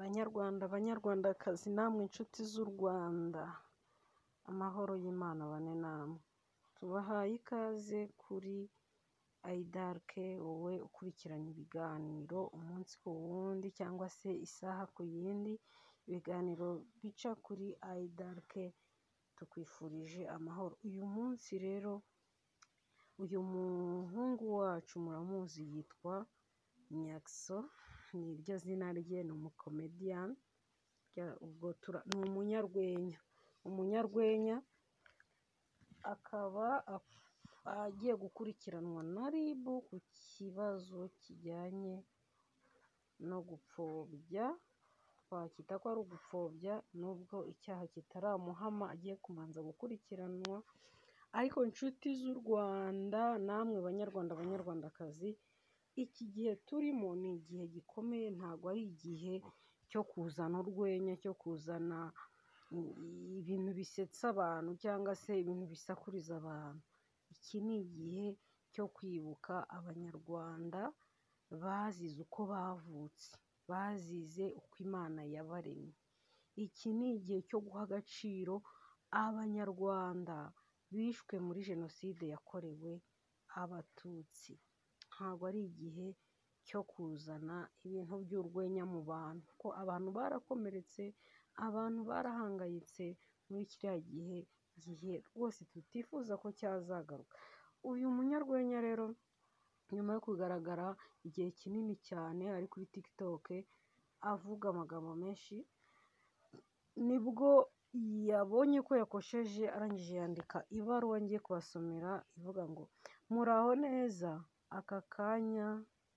Banyarwanda, banyarwandakazi, namwe inshuti z'u Rwanda, amahoro y'Imana abane namwe. Tubahaye ikaze kuri Aidarke, wowe ukurikirana ibiganiro umunsi ku wundi cyangwa se isaha ku yindi, ibiganiro bica kuri Aidarke, tukwifurije amahoro. Uyu munsi rero, uyu muhungu wacu muramuzi yitwa Nyaxo, ni ryo zina rye, ni umukomediyani, ni umunyarwenya. Umunyarwenya akaba agiye gukurikiranwa na RIB ku kibazo kijyanye no gupfobya, twacyita ko ari ugupfobya nubwo icyaha kitaramuhama, agiye kubanza gukurikiranwa. Ariko inshuti z'u Rwanda, namwe banyarwanda, banyarwandakazi, iki gihe turimo ni igihe gikomeye, ntabwo ari igihe cyo kuzana urwenya, cyo kuzana ibintu bisetsa abantu cyangwa se ibintu bisakuriza abantu. Iki ni igihe cyo kwibuka Abanyarwanda bazize uko bavutse, bazize uko Imana yabaremye. Iki ni igihe cyo guha agaciro Abanyarwanda bishwe muri Jenoside yakorewe Abatutsi. Ntabwo ari igihe cyo kuzana ibintu by'urwenya mu bantu, kuko abantu barakomeretse, abantu barahangayitse muri kiriya gihe, igihe rwose tutifuza ko cyazagaruka. Uyu munyarwenya rero, nyuma yo kugaragara igihe kinini cyane ari kuri TikTok avuga amagambo menshi, nibwo yabonye ko yakosheje, arangije yandika ibaruwa ngiye kubasomera ivuga ngo: "Muraho neza, aka kanya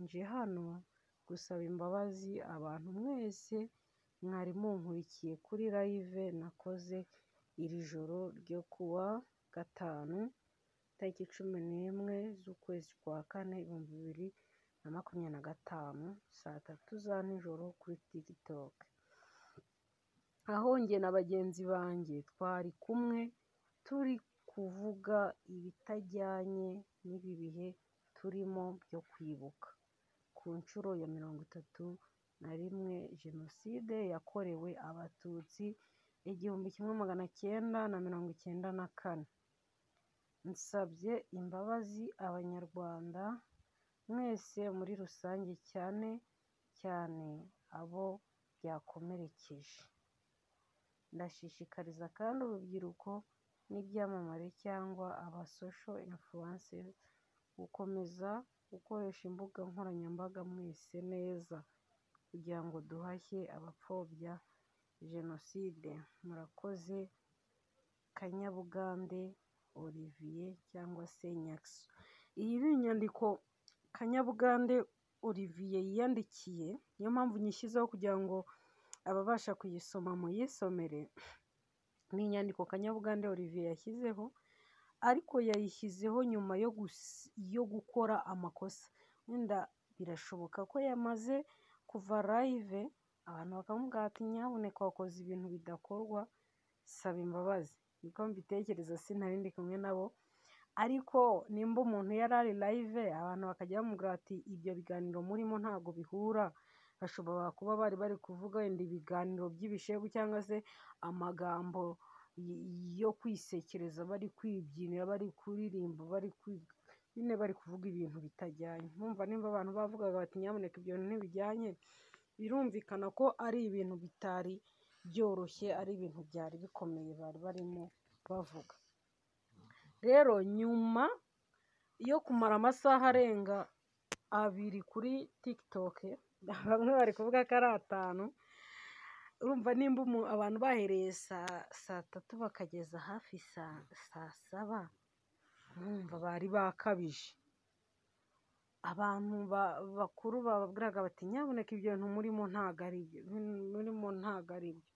nje hano gusaba imbabazi abantu mwese mwari munkurikiye kuri live nakoze iri joro ryo kuwa gatanu, tariki 11 z'ukwezi kwa kane, 2025, saa tatu za nijoro kuri TikTok. Aho njye na bagenzi banjye twari kumwe turi kuvuga ibitajyanye n'ibi bihe turimo byo kwibuka ku nshuro ya 31 Jenoside yakorewe Abatutsi 1994. Nsabye imbabazi Abanyarwanda mwese muri rusange, cyane cyane abo byakomerekeje. Ndashishikariza kandi urubyiruko n'ibyamamare cyangwa aba social influencers gukomeza gukoresha imbuga nkoranyambaga mwese neza, kugira ngo duhashye abapfobya Jenoside. Murakoze." Kanyabugande Olivier cyangwa se Nyaxo. Iyi ni inyandiko Kanyabugande Olivier yiyandikiye, niyo mpamvu nyishyizeho kugira ngo ababasha kuyisoma muyisomere. Ni inyandiko Kanyabugande Olivier yashyizeho, ariko yayishyizeho nyuma yo gukora amakosa. Wenda birashoboka ko yamaze kuva live, abantu bakamubwira bati: "Nyabuneka wakoze ibintu bidakorwa, saba imbabazi." Niko mbitekereza, sinari ndi kumwe nabo, ariko nimba umuntu yari ari live, abantu bakajya bamubwira bati: "Ibyo biganiro murimo ntabwo bihura," bashobora kuba bari bari kuvuga wenda ibiganiro by'ibishegu cyangwa se amagambo yo kwisekereza, bari kwibyinira, bari kuririmba, bari nyine bari kuvuga ibintu bitajyanye. Mwumva nimba abantu bavugaga bati: "Nyamuneka ibyo bintu ntibijyanye," birumvikana ko ari ibintu bitari byoroshye, ari ibintu byari bikomeye bari barimo bavuga. Rero nyuma yo kumara amasaha arenga 2 kuri TikTok, bamwe bari kuvuga ko ari 5, urumva nimba abantu bahereye saa tatu bakageza hafi saa saba, mwumva bari bakabije. Abantu bakuru bababwiraga bati: "Nyabuneka ibyo bintu murimo ntabwo ari byo, murimo ntabwo ari byo."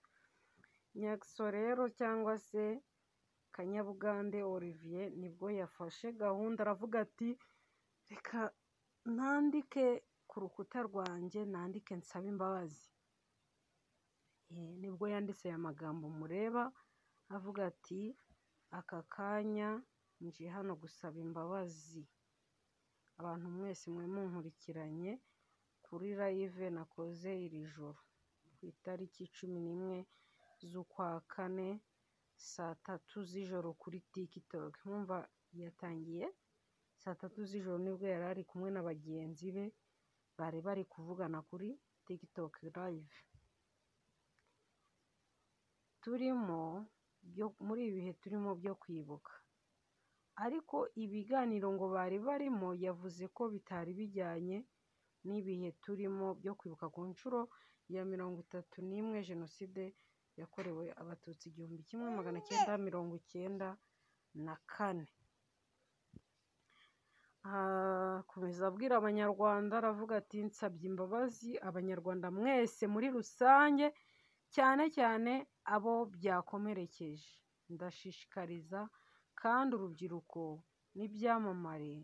Nyaxo rero cyangwa se Kanyabugande Olivier nibwo yafashe gahunda, aravuga ati: "Reka nandike ku rukuta rwanjye, nandike nsabe imbabazi." Nibwo yanditse aya magambo mureba, avuga ati: "Aka kanya nje hano gusaba imbabazi abantu mwese mwe munkurikiranye kuri live nakoze iri joro." ku itariki 11 z'ukwa kane saa 3 z'ijoro kuri TikTok. Mwumva yatangiye saa 3 z'ijoro, nibwo yari ari kumwe na bagenzi be bari bari kuvugana kuri TikTok live. Turimo muri ibi bihe turimo byo kwibuka, ariko ibiganiro ngo bari barimo yavuze ko bitari bijyanye n'ibihe turimo byo kwibuka ku nshuro ya 31 Jenoside yakorewe Abatutsi 1994. Akomeza abwira Abanyarwanda, aravuga ati nsabye imbabazi Abanyarwanda mwese muri rusange, cyane cyane abo byakomerekeje. Ndashishikariza kandi urubyiruko n'ibyamamare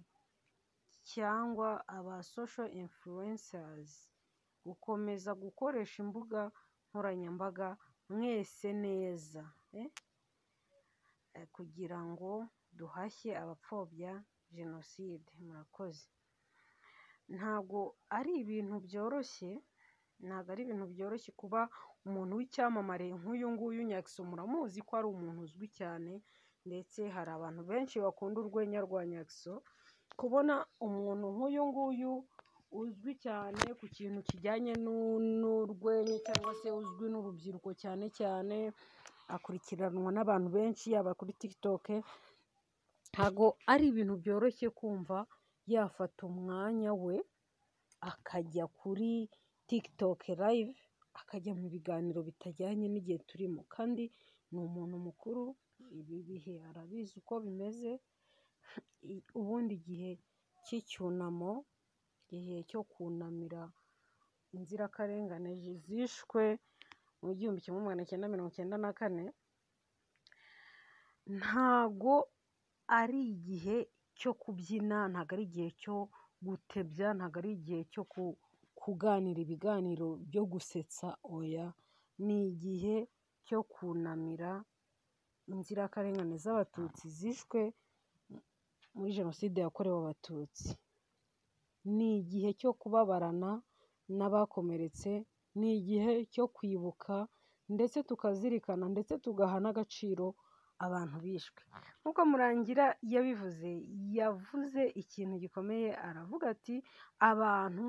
cyangwa aba social influencers gukomeza gukoresha imbuga nkoranyambaga mwese neza, kugira ngo duhashye abapfobya Jenoside. Murakoze. Ntabwo ari ibintu byoroshye, ntabwo ari ibintu byoroshye kuba umuntu w'icyamamare nk'uyu nguyu. Nyaxo muramuzi ko ari umuntu uzwi cyane, ndetse hari abantu benshi bakunda urwenya rwa Nyaxo. Kubona umuntu nk'uyu nguyu uzwi cyane ku kintu kijyanye n'urwenya cyangwa se uzwi n'urubyiruko cyane cyane, akurikiranwa n'abantu benshi yaba kuri TikTok, ntabwo ari ibintu byoroshye kumva yafata umwanya we akajya kuri TikTok live, akajya mu biganiro bitajyanye n'igihe turimo. Kandi ni umuntu mukuru, ibi bihe arabizi uko bimeze. Ubundi igihe cy'icyunamo, igihe cyo kunamira inzirakarengane zishwe mu 1994, ntago ari igihe cyo kubyina, ntago ari igihe cyo gutebya, ntago ari igihe cyo kuganira ibiganiro byo gusetsa, oya, ni igihe cyo kunamira inzirakarengane z'Abatutsi zishwe muri Jenoside yakorewe Abatutsi. Ni igihe cyo kubabarana n'abakomeretse, ni igihe cyo kwibuka ndetse tukazirikana ndetse tugaha n'agaciro abantu bishwe. Nk'uko Murangira yabivuze, yavuze ikintu gikomeye, aravuga ati abantu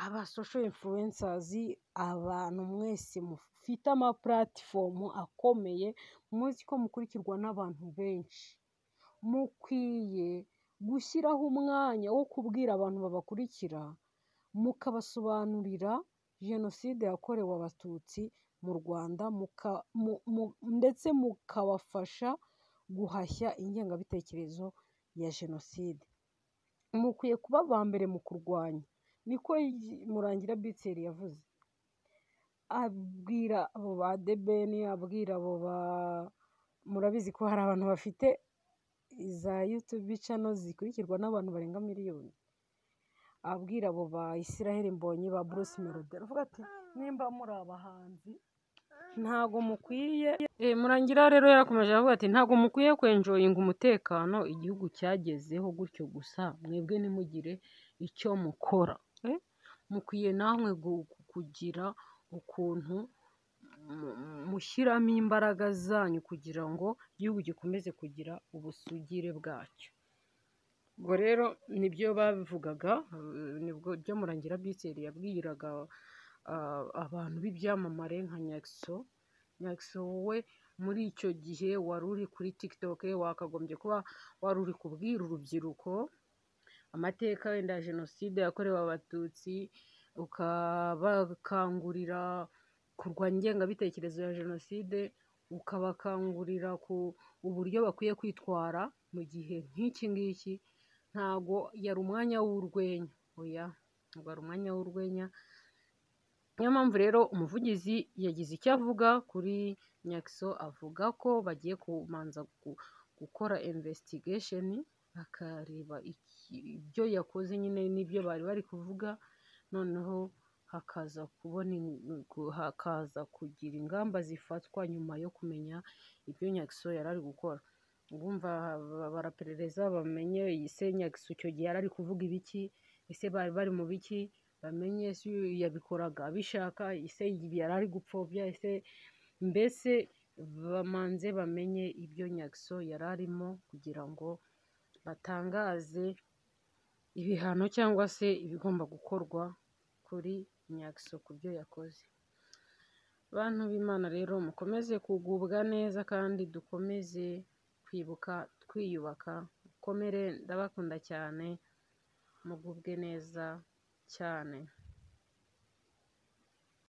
aba social influencers, abantu mwese mufite ama platform akomeye, muzi ko mukurikirwa n'abantu benshi, mukwiye gushyiraho umwanya wo kubwira abantu babakurikira, mukabasobanurira Jenoside yakorewe Abatutsi mu Rwanda, ndetse mukabafasha guhashya ingengabitekerezo ya Jenoside. Mukwiye kuba aba mbere mu kurwanya, niko Murangira Bitseri yavuze, abwira abo ba Debeni, abwira abo ba, murabizi ko hari abantu bafite za YouTube channel zikurikirwa n'abantu barenga miliyoni, abwira abo ba Israel Mbonyi, ba Bruce Melody, aravuga ati nimba muri abahanzi ntago mukwiye. Murangira rero yarakomeje avuga ati ntago mukwiye kwenjoyinga umutekano igihugu cyagezeho gutyo gusa, mwebwe ntimugire icyo mukora. Mukwiye namwe kugira ukuntu mushyiramo imbaraga zanyu kugira ngo igihugu gikomeze kugira ubusugire bwacyo. Ubwo rero nibyo babivugaga, nibwo byo Murangira Bitseri yabwiraga abantu b'ibyamamare nka Nyaxo. Nyaxo wowe muri icyo gihe wari uri kuri TikTok, wakagombye kuba wari uri kubwira urubyiruko amateka wenda ya Jenoside yakorewe Abatutsi, ukabakangurira kurwanya ingengabitekerezo ya Jenoside, ukabakangurira ku uburyo bakwiye kwitwara mu gihe nk'iki ngiki. Ntago yari umwanya w'urwenya, oya, ntabwo ari umwanya w'urwenya. Niyo mpamvu rero umuvugizi yagize icyo avuga kuri Nyaxo, avuga ko bagiye kumanza gukora investigation, bakareba ibyo yakoze nyine n'ibyo bari bari kuvuga, noneho hakaza kubona hakaza kugira ingamba zifatwa nyuma yo kumenya ibyo Nyaxo yari ari gukora. Urumva baraperereza bamenye ese Nyaxo icyo gihe yari ari kuvuga ibiki, ese bari bari mu biki, Bamenye ese uyu yabikoraga abishaka, ese ibi yari ari gupfobya, ese mbese bamanze bamenye ibyo Nyaxo yari arimo kugira ngo batangaze ibihano cyangwa se ibigomba gukorwa kuri Nyaxo ku byo yakoze. Bantu b'Imana rero mukomeze kugubwa neza kandi dukomeze kwibuka twiyubaka, mukomere ndabakunda cyane, mugubwe neza cyane.